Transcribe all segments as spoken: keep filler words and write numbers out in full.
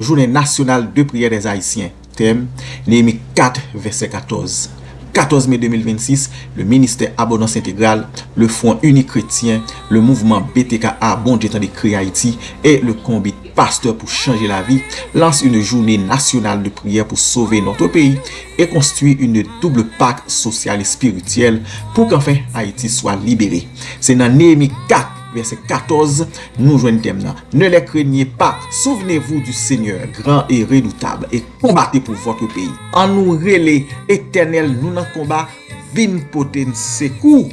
Journée nationale de prière des Haïtiens. Thème, Néhémie quatre, verset quatorze. Quatorze mai deux mille vingt-six, le ministère Abondance Intégrale, le Front Uni Chrétien, le mouvement B T K A, Bondye Tande Kri Ayiti, et le Konbit Pasteur pour Changer la Vie lancent une journée nationale de prière pour sauver notre pays et construire une double PAC sociale et spirituelle pour qu'enfin Haïti soit libérée. Se nan Néhémie quatre, verset quatorze, nou jwenn tèm nan. Ne les craignez pas, souvenez-vous du Seigneur, grand et redoutable, et combattez pour votre pays. An nou rele Etènèl, nou nan konba, vin pote n sekou.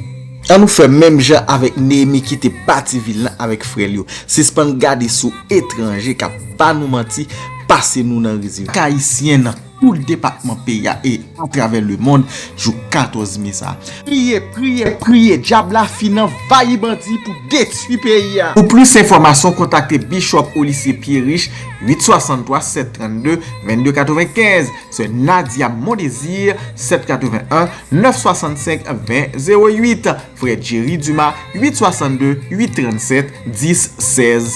An nou fè menm jan avèk Neyemi ki te pati vil lan avèk frè l yo. Sispann gade sou etranje k ap ba nou manti, pase nou nan rizib. Ayisyen nan tout depatman peyi a e atravè lemonn jou katòz me sa. Priye, priye, priye, dyab la fin anvayi bandi pou detwi peyi a. Pou plis enfòmasyon, kontakte Bishop Olivier Pierriche, uit swasanntwa sèt trannde vennde katrevenkenz, sè Nadia Mondésir, sèt katrevenn, nèf swasann senk, ven zewo uit, frè Jerry Dumas, uit swasann de, uit trann sèt, dis sèz.